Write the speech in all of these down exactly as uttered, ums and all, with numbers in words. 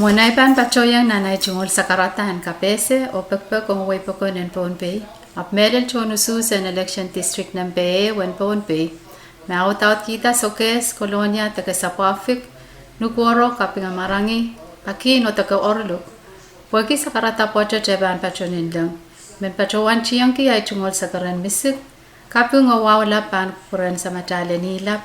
Mwohn ei pahn patohieng nan ei tungoal sakarada en kapehse oh pekipek ong wehi pokon en Pohnpei, ahpw mehlel tohn usuhs en election district nempe ehu en Pohnpei, me audaudkihda Sokehs, Kolonia, Deke Sapwahfik, Nukuoro, Kapingamarangi, Akin oh Deke Orluk, pwehki sakarada pwoatet e pahn patohwan leng, men patohwan tiengki ei tungoal sekeren misik, kaping oh wahu lap pahn kupwuren Samatail en Ihlap,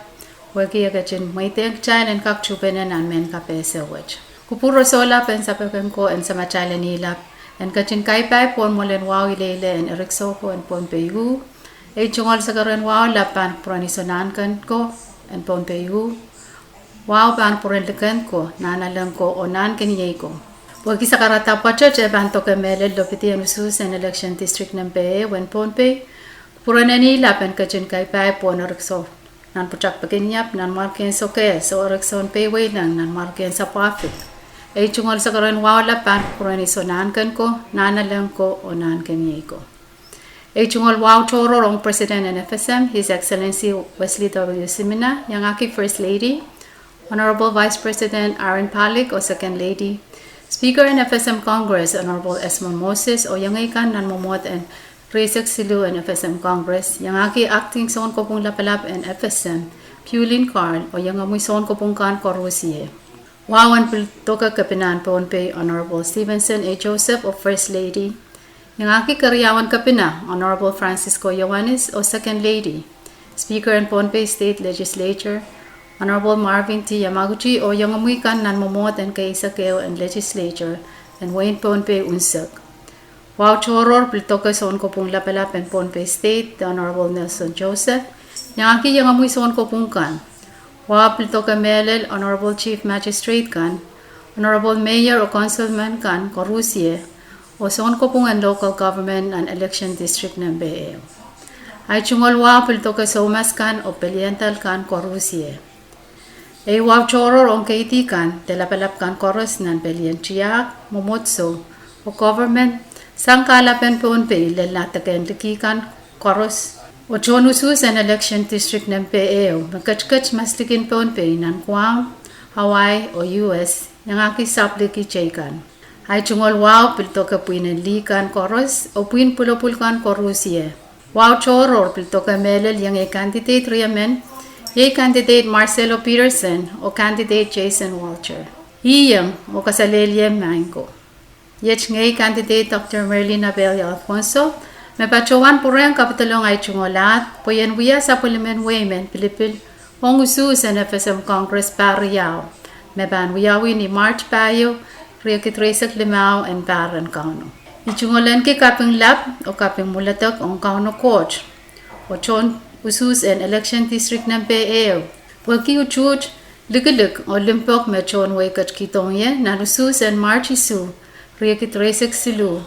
pwehki e ketin mweidehng kitail en kak tuhpene nan mehn kapehse wet. Kupwur oh sohlap en Sapwellimen Koht en Samatail en Ihlap en ketin kaipai pohn mwoalen wahu ileile en Eriksou ko en Pohnpei uh. Ei tungoal sekeren wahu lap pahn kupwuren Iso Nahnken ko en Pohnpei uh. Wahu pahn kupwuren Liken ko, Nahnalek ko oh Nahnkeniei ko. Pwehki sakarada pwoatet e pahn doke mehlel lopidi en usuhs en election district nempe ehu en Pohnpei, kupwuren en Ihlap en ketin kaipai pohn Eriksou nan pwutak Pekin Iap nanmwarkien Sokehs oh Eriksoun Peiweileng nanmwarkien Sapwahfik. Ei tungoal sekeren wahu lap pahn kupwuren Iso Nahnken ko, Nahnalek ko oh Nahnkeniei ko. Ei tungoal wahu tohrohr ong President en F S M, His Excellency Wesley W. Simina, iangahki First Lady, Honorable Vice President Aaron Palik oh Second Lady, Speaker en F S M Congress Honorable Esmond Moses oh iengei kan nan mwomwohd en rieisek siluh en F S M Congress, iangahki Acting Sounkopwung Lapalap en F S M, Pulin Carl oh iengemwi sounkopwung kan koarusie. Wahu en pil doke Kepinahn Pohnpei Honorable Stevenson A. Joseph oh First Lady, iangahki keriaun Kepina Honorable Francisco Iohannis oh Second Lady, Speaker en Pohnpei State Legislature Honorable Marvin T. Yamaguchi oh iengemwi kan nan mwomwohd en keisek ehu en Legislature en wehin Pohnpei unsek. Wahu tohrohr pil doke Sounkopwung Lapalap en Pohnpei State Honorable Nelson Joseph, iangahki iengemwi sounkopwung kan. Wahu pil doke mehlel Honorable Chief Magistrate kan, Honorable Mayor oh Councilman kan koarusie, oh sounkopwung en local government nan election district nempe ehu. Ei tungoal wahu pil doke soumas kan oh peliandahl kan koarusie. Ei wahu tohrohr ong keidi kan de lapalap kan koaros nan pelien tiahk, mwomwohdiso oh government sang kahlapen Pohnpei, lella deke en liki kan koaros, oh tohn usuhs en election district nempe ehu me ketiket maslikin Pohnpei nan Guam, Hawaii oh U S, iangahki sapliki teikan. Ei tungoal wahu pil doke pwihn en lih kan koaros oh pwihn pwulopwul kan koarusie. Wahu tohrohr pil doke mehlel iengei candidate riemen, iei candidate Marcelo Peterson oh candidate Jason Walter. Ih ieng oh kaselehlie maing ko. Iet ngehi candidate Dr. Merlin Abelia Alfonso, me patohwan pwurehng kapidolong ei tungoal ahd pwe I en wia sapwellimen wehi mehn pilipil ong usuhs en F S M Congress pahr riau, me pahn wiawi ni March pahieu, riekid rieisek limau en pahr en Kauno. I tungoal ahneki kaping lap oh kaping mwuledek ong Kauno Koht oh tohn usuhs en election district nempe ehu, pwehki utuht, likilik oh limpoak me tohn wehi ketikihdohng ie nan usuhs en March isuh, riekid rieisek siluh,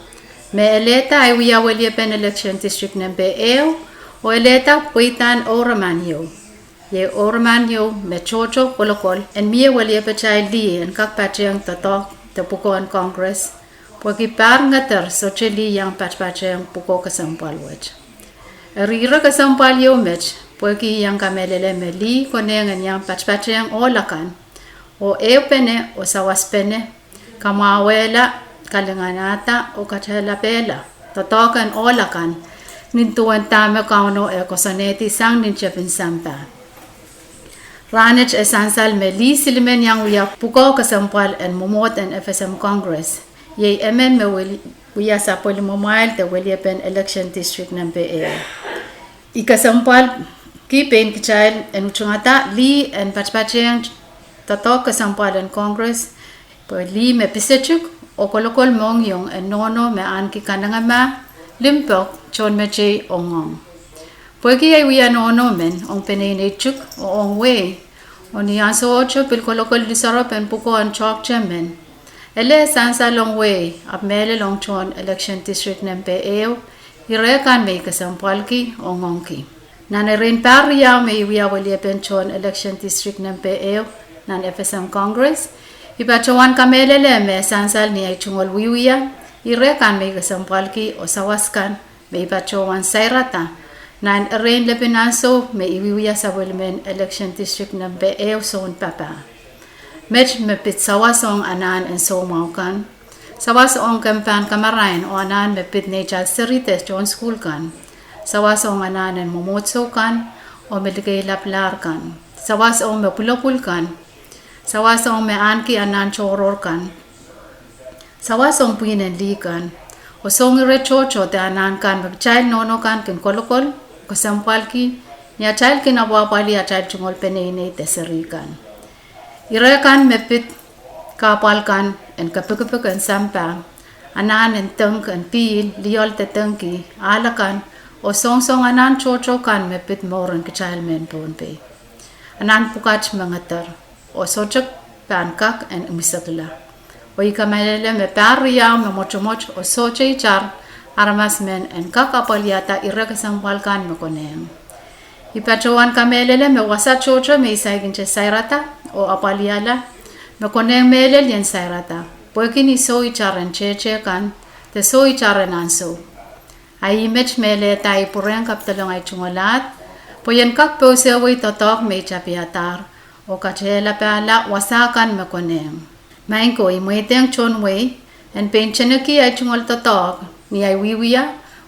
me elehda ei wia weliepen election district nempe ehu, oh elehda pweidahn ouraman ieu. Iei ouraman ieu me tohto kolokol en mie weliepatail lih en kak patehng doadoahk de pwukoahn Congress, pwehki pahr ngeder sohte lih iang patpatehng pwukoa kesempwal wet. Eri ire kesempwal ieu met, pwehki I iang kamehlele me lih konehng en iang patpatehng ohl akan, oh ehupene oh sawaspene, kamwahwehla, kalinganahda oh katailapehla doadoahk en ohl akan, nin duwen dahme Kauno e koasoanehdi sang nin tepin sampah. Rahnwet e sansal me lih silimen iang wia pwukoa kesempwal en mwomwohd en F S M Congress, iei emen me wia sapwellimamwail de weliepen election district nempe ehu. I kesempwalki pein kitail en utungada lih en patpatehng doadoahk kesempwal en Congress, pwe lih me pisetik oh kolokol mohngiong en nohno me ahneki kanengamah, limpoak, tohnmetei oh ngoang. Pwehki ei wia nohno men ong peneinei tik oh ong wehi, oh ni ansowohte pil kolokol lisoarop en pwukoa en toahkte men, ele sansal ong wehi ahpw mehlel ong tohn election district nempe ehu, ire kan me I kesempwalki oh ngoangki. Nan erein pahr riau me I wia weliepen tohn election district nempe ehu nan F S M Congress, I patohwan kamehlele me sansal ni ei tungoal wiewia ire kan me I kesempwalki oh sawas kan me I patohwan sairada nan erein lepin ansou me I wiewia sapwellimen election district nempe ehu sounpapah. Met me pid sawas ong anahn en soumwahu kan, sawas ong kempen kamarain oh anahn me pid neitail seri de tohn sukuhl kan, sawas ong anahn en mwomwohdiso kan oh me likeilaplahr kan, sawas ong me pwulopwul kan, sawas ong me ahneki anahn tohrohr kan, sawas ong pwihn en lih kan, oh soang ire tohto de anahn kan me kitail nohno kan kin kolokol, kesempwalki, ni atail kin apwahpwalih atail tungoal peneinei de seri kan. Ire kan me pid kahpwal kan en kepikipik en sampah, anahn en dengki en pihl, lioal de dengki, ahl akan, oh soangsoang anahn tohto kan me pid mour en kitail mehn Pohnpei. Anahn pwukat me ngeder, oh sohte pahn kak en imwisekla. Oh I kamehlele me pahr riau me mwotomwot oh sohte itar aramas men en kak apwaliada ire kesempwal kan me konehng. I patohwan kamehlele me wasa tohto me I saikinte sairada oh apwaliala me konehng mehlel I en sairada, pwehki ni soh itar en tehtehkan de soh itar en ansou. A ih met me lelehda I pwurehng kapedolong ahi tungoal ahd, pwe I en kak pousehwei doadoahk me I tapihadahr, oh katehlapahla wasa kan me konehng. Maing ko, I mweidehng tohn wehi en pein teneki ahi tungoal doadoahk ni ahi wiewia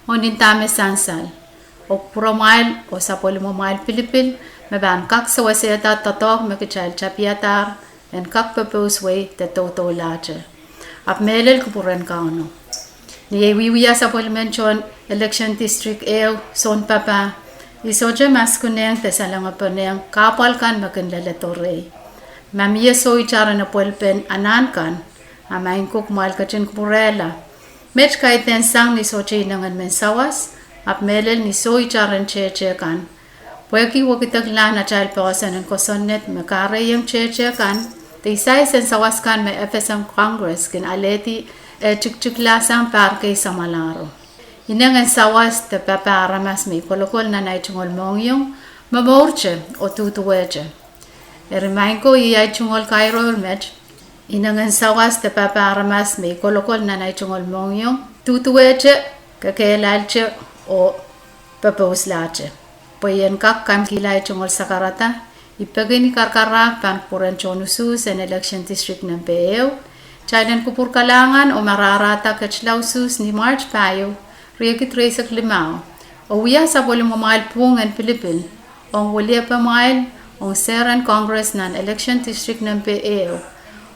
oh ni dahme sansal, oh pwuromwail oh sapwellimomwail pilipil me pahn kak sewesehda doadoahk me kitail tapihadahr en kak popousewei de doudoulahte. Ahpw mehlel kupwuren Kauno. Ni ei wiewia sapwellimen tohn election district ehu sounpapah, I sohte maskunehng de salengepenehng kahpwal kan me kin leledo rehi. Ma mie soh itar en epwelpen anahn kan, a maing ko, kumwail ketin kupwurehla. Met kaidehn sang ni sohte inengen men sawas, ahpw mehlel ni soh itar en tehtehkan. Pwehki wekideklahn atail poahsoan en kosonned me kahrehiong tehtehkan, de I saihs en sawas kan me FSM Congress kin alehdi, e tiktiklahsang pahr kei samwalahro. Inengen sawas de papah aramas me I kolokol nan ahi tungoal mohngiong, momourte oh duhduwehte. Eri maing ko, ih ahi tungoal kairo met. Inengen sawas de papah aramas me I kolokol nan ahi tungoal mohngiong, duhduwehte, kekehlailte, oh popouslahte. Pwe I en kak kamkihla ahi tungoal sakarada, I peki ni karakarahk pahn kupwuren tohn usuhs en election district nempe ehu. Kitail en kupwur kalahngan oh marahrahda ketila usuhs ni March pahieu, riekid rieisek limau, oh wia sapwellimomwail pwuhng en pilipil ong wiliepemwail ong sehr en Congress nan election district nempe ehu,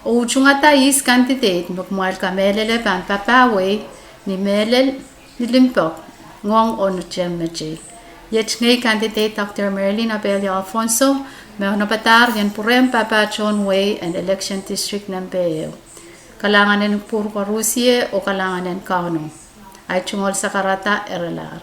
oh utungada ihs candidate me kumwail kamehlele pahn papah wehi ni mehlel, ni limpoak, ngoang oh ni teimeteih. Iet ngehi candidate Dr Marilyn Abelia Alfonso, me onopadahr I en pwurehng papah tohn wehi en election district nempe ehu. Kalahngan en kupwur koarusie oh kalahngan en Kauno. Ahi tungoal sakarada irelahr.